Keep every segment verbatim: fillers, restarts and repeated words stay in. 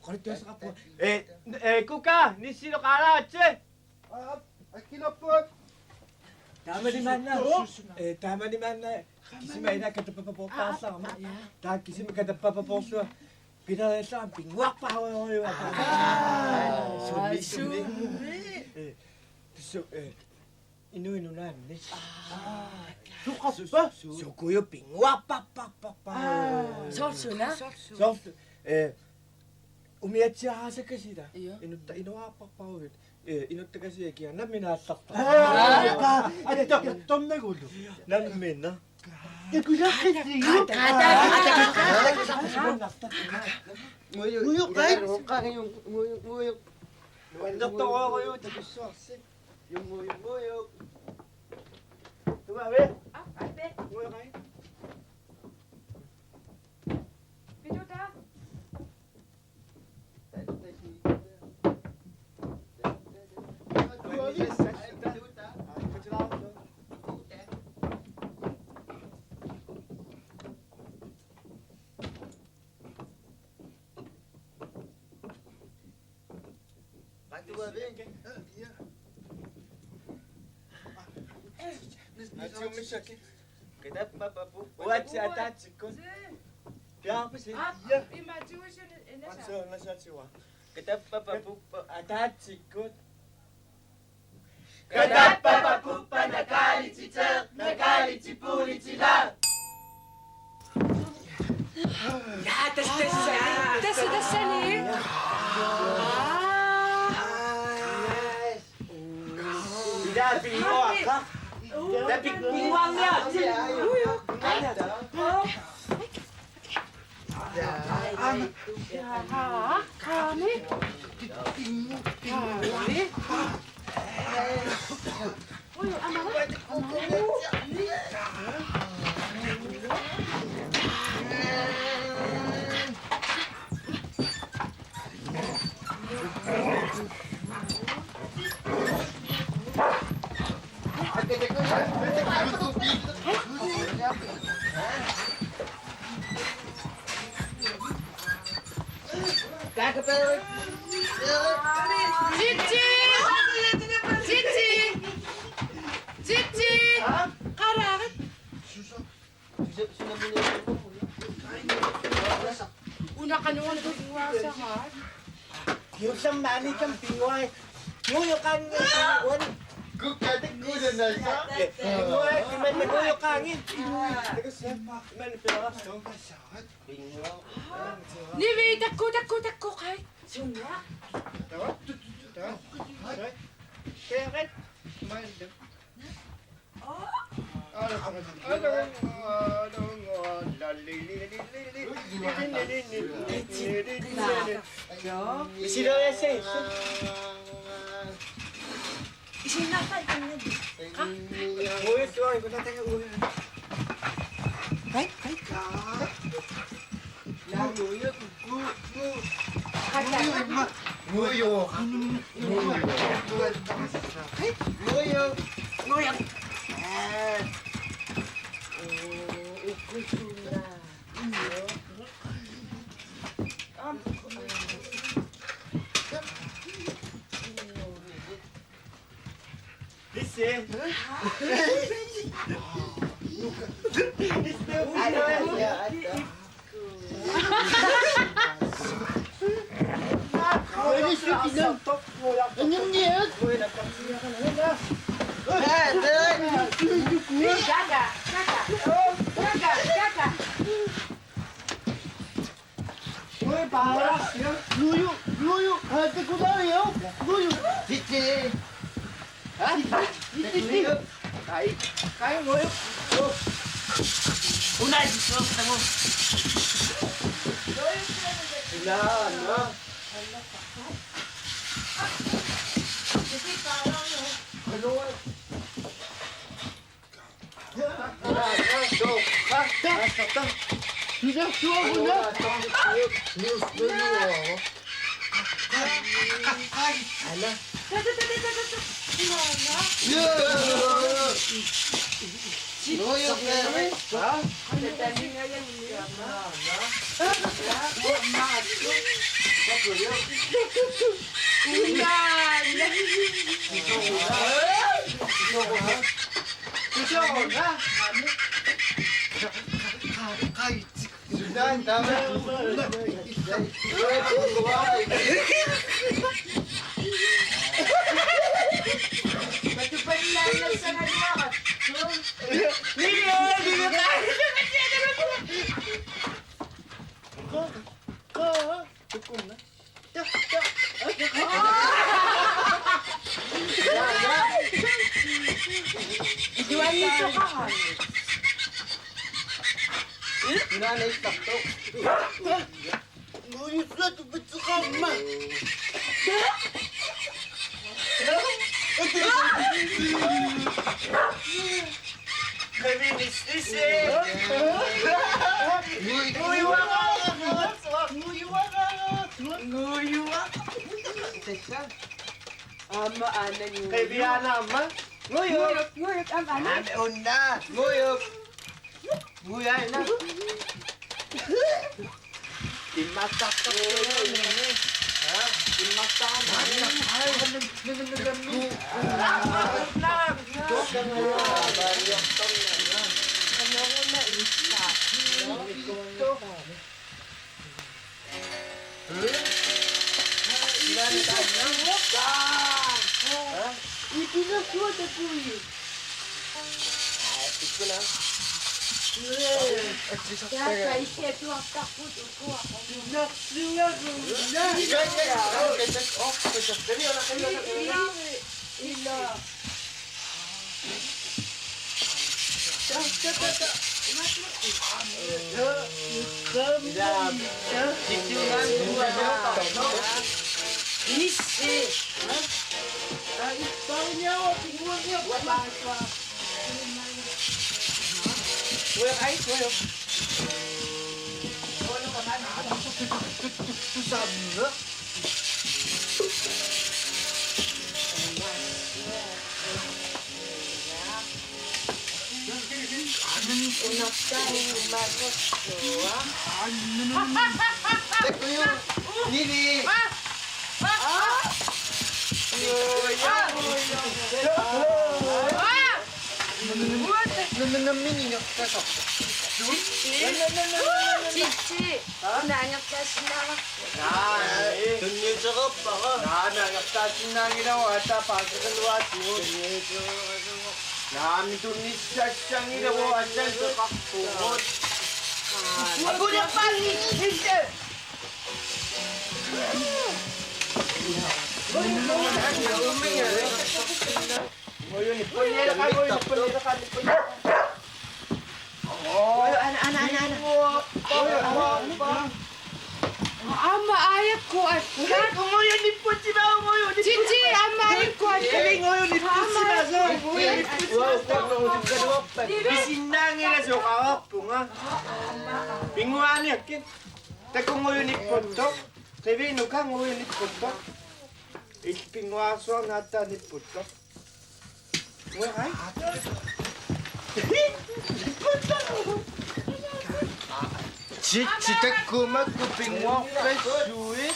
Qulittuussaqarpunga. Ee, ee, Kuka, nissilu qaalaatsi. Aa, akkilerpugut. Taamani maanna, ee, taamani maanna, kisima ila katappapapoortaarsaarama. Aa, aa, aa. Taava kisima katappapapoorlunga. Pilariallaammi pinnguarpaarujorujuuvoq. Aa, sumi, sumi. Sumi. Ee, su-, ee, Inuit Nunaanni. Aa. Suqarpa? Su-, su-, sukuju pinnguarparparparpar. Aa. Soorlu suna? Soorlu, ee, umiatsiaasakasila. Io. Inutta-, inuarparparuit. Ee, inuttakasiat kia nammineq aallartarput. Aa, aa, atta, tornagulu. Nammineq. Takusaqqissi. Aa, taa, taa, taa, taa, taa. Muyu, muyu, qai. Muyu, muyu. Nuannertorujussuuvoq takussuarsi. Jummu, jummu, jum. Tungavi? Aa, ape. Tungavi? Pituta? Tungavi? Uatsi ataatsikkut. Piaarpisi? Aa, ja. Ima tuusun inasa. Atsu, nasatiwa. Katappa papuppa. Ataatsikkut. Katappa papuppa, nakaalititeeq, nakaalitipulitila. Ja, tassa, tassa. Tassa, tassani. Aa. Ila pinnguaqqa. Ila pinnguarniarti. Ui, ui. Titi! Titi! Titi! Qararit! Una qanuun tunnguaasaraat. Kiusamma anikam pinnguai. Nuujoqaangi uan. Kukkatik kuulannaasa. Pinnguai, imanna nuujoqaangi. Imanna piaarsu. Nivi, takku, takku, takku, qai. Sunga. Tawa. Tawa. Tawa. Tawa. Hai, hai. Nuuju, nuuju, haa, takunaariuk, nuuju. Titi. Haa? Titi. Kai, kai, nuuju. Una, titi, tamu. Una, una. Aamma aana ngujuk. Qiviaana aamma. Ngujuk. Ngujuk, ngujuk, aamma aana. Aamma una. Ngujuk. Ngujuk aana. Immattartoq. Ha? Immattartoq. Tunniutereerpara. Naamik angertaasinnaanngilaq, aatsaat paasiqaluarpugut. Naamik tunniussassanngilaq, aatsaat peqarpugut. Akulerpaasi. Aamma aajuku alla. Titi, aamma aajuku alla. Aamma. Pisinnaanngilaq, soqarpunga. Pinnguaaniakkit. Takunnguaq nipputtoq. Qivinuka nguaq nipputtoq. Illit pinnguarsuarnik aatsaat nipputtoq. Titi, takuuk makku pinnguarpassuit.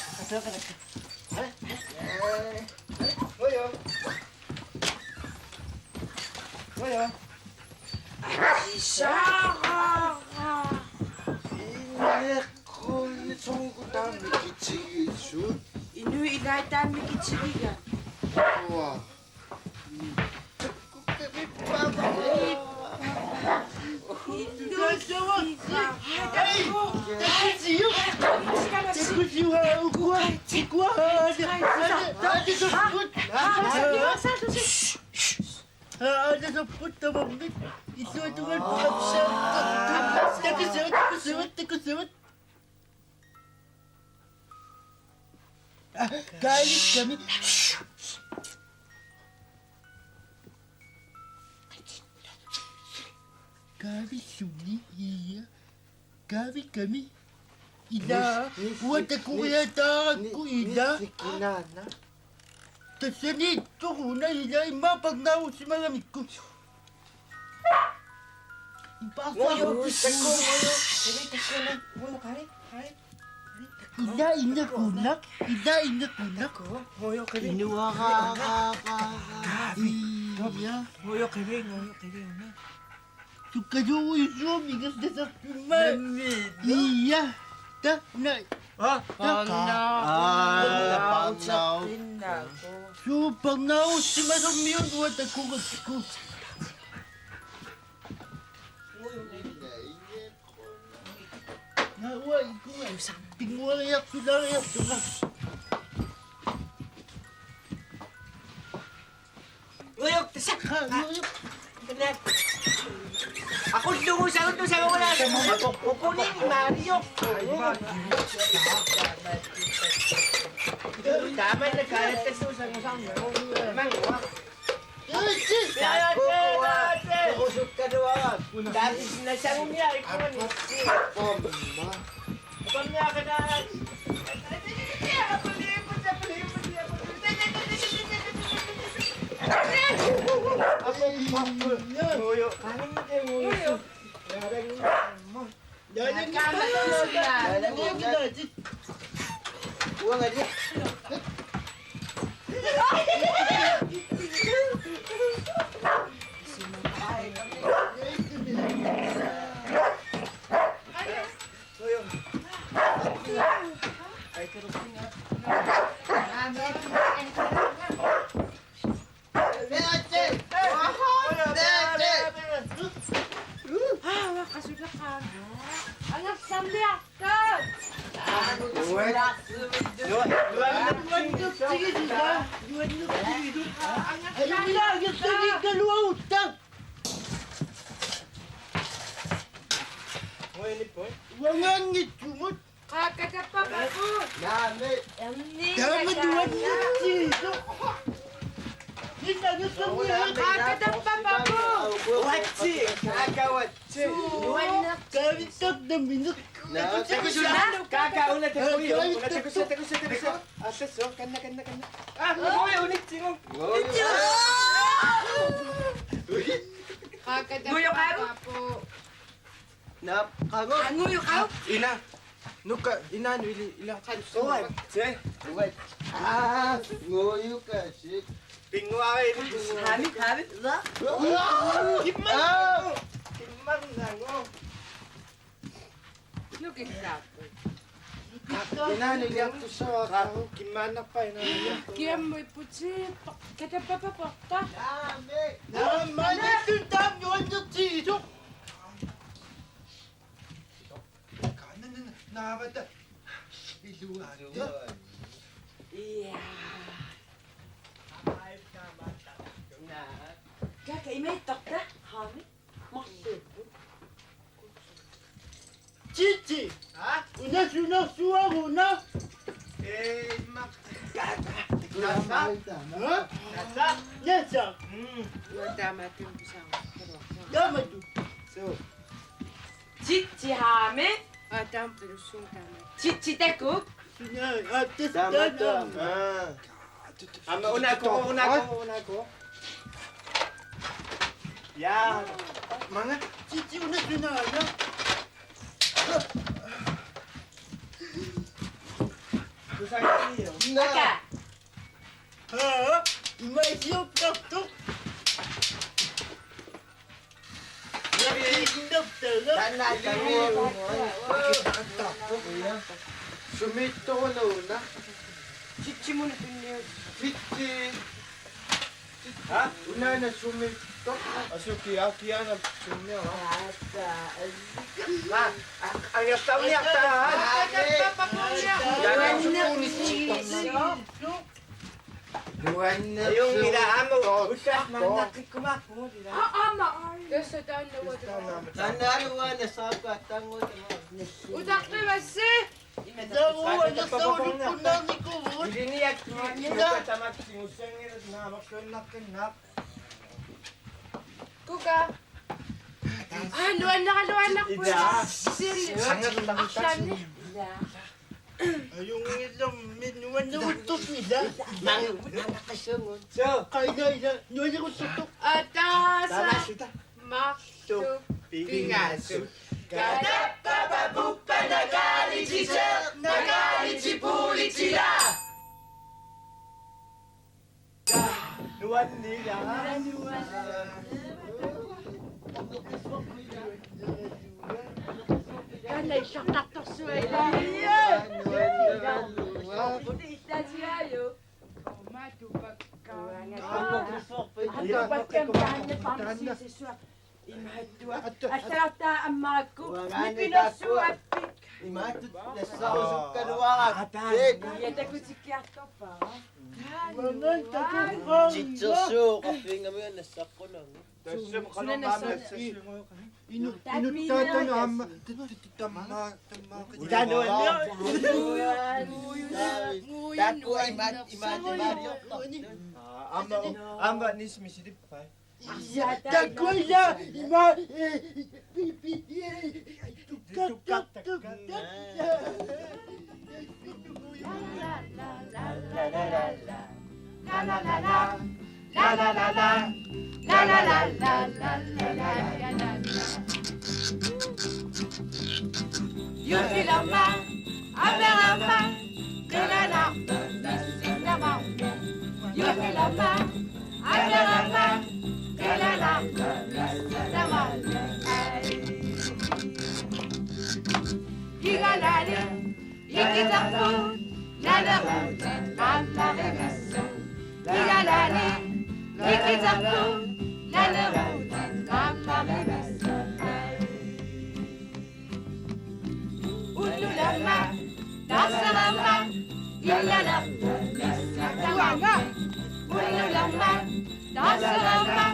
Ineqqunnitsugut taama mikitigisut. Inuit ilaat taama mikitigiga. Uaa. Takusivat, takusivat, takusivat, takusivat. Kaavikkami. Kaavilluni, ia. Kaavikkami. Ila, uanga takoriataarakku, ila. Tassaniittoq una, ila, immaqa pannaarussimagamikku. Ippassaarukkit. Ngujuk, takuuk, ngujuk. Takuuk, takuuk, ngujuk, qali, qali. Ila inequnnaq, ila inequnnaq. Ngujoq qiviaq. Inuaraaraara. Ngujoq qiviaq, ngujoq qiviaq una. Sukkaluujuumik ingerlasartummaa. Nammineq. Ia. Ta, na. Ah, ta. Parnaa. Ah, parnaa. Suu parnaarussimasormiuk uanga takugatsigu. Naa, uanga ikua. Pinnguariartulaariartunga. Ngujoq, tassa. Aa, ngujoq. Tassa. Aqullugu saguttu saguna. Ukuni Mario. Tamanna kalattassuusangusarma. Mangua. Takukkua. Takukkua. Takukkua. Uangangitsumut. Qaakatappapapu. Naamik. Erni. Taama nuannertiisoq. Ninna nussumia. Qaakatappapapu. Uatsi. Qaakawatsi. Nuanner. Kaavittoq nammineq. Naa, takusu. Qaaka una takuju. Una takusu, takusu, takusu. Assasso, kanna, kanna, kanna. Ah, nuannertiisoq unitsigu. Qaakatappapapu. Naa, qangu. Qangu, qangu. Ina. Nukka, ina, nu ili, ila. Uat. Se. Uat. Ah, ngujukaasi. Pinnguarit. Haavi, haavi. Kimma. Ah. Kimma nangu. Nukissaappoq. Ina, nu iliartussavara. Kimmaannarpa ina? Kiammu ipputiippoq. Katappapaporta. Naa, maannakkut taama nuannertiisoq. Naavata iluaata. Ia. Kaka imaattarta, haami. Marluupput. Titi. Ha? Una sunersuaq una. Ee, imma. Tassa. Ha? Tassa. Tassa. Mm. Taamaattumik pisaaq. Taamatut. Suu. Titsi haami. Aa, taama pilussuun taama. Titsi takuk. Suna, aa, tas-, taama. Taama. Aa. Aamma unako, unako, unako. Ja. Maanga. Titsi una suna, ja. Kusakkiu. Aka. Haa, ima isiuppartoq. Sumiittoruna una? Titsimuna tunniut. Titsi. Ha? Unaana sumiittoq. Asuki akiana tunniua. Ha? Angerlarniartaa. Nuannersuaq. Ajunngilaq aamma ussaq maannaqqikkumaarpugut ilaa. Aa, aamma. Tassa taanna uanga. Taanna uanga saappa taanna uanga. Utaqqivassi. Taanna uanga saappa taanna uanga. Iliniak. Ina. Tamakku tigussanngilaq naamerluinnartinnaaq. Kuka. Aa, nuannara, nuannarput. Ila. Sili. Sangerlaqassani. Ila. Ajunngilaq, min nuanneruttornila. Maanga unaqqassagut. Suu. Qaila ila, nuanneruttortoq. Ataasa. Tamassi ta. Marluk. Pingasut. Pingasut. Katappapapuppa nakaalititseq. Naka. Taanna illartartorsuaq ilaa. Illaatigaaju. Atuupakka. Atuupakka taanna pamsisissuaq. Imaattua. Atta. Allagartaa ammarakku. Uangaani nipilersuuppik. Imaattut nassaarusukkaluarakku. Ataa. Ee. Ja takutikkiartorpara. Uangaani takutikkiartorpara. Titsersuuqarfiinngamiga nassaqqunami. Tassami qanormaanna inu-, inuttaatami aamma t-, t-, t-, tamma-, tamma-, utaanu. Taakku imaat, imaat, imaaliortartut. Aa, aamma, aamma nismi silippai. Takuila ima, eh, pi-, pi-, eh, tukka-, tukka-, tukka-, Juullilama, amerama, qilanarpoq missinnamarmi. Juullilama, amerama, qilanarpoq missinnamarmi. Ai. Igalali, ikitarput, naleruutit qaammarivissut. Igalali, ikitarput, naleruutit qaammarivissut. Ai. Ullulama, taserama, illalerpoq missinnamarmi. Ullulama, taserama,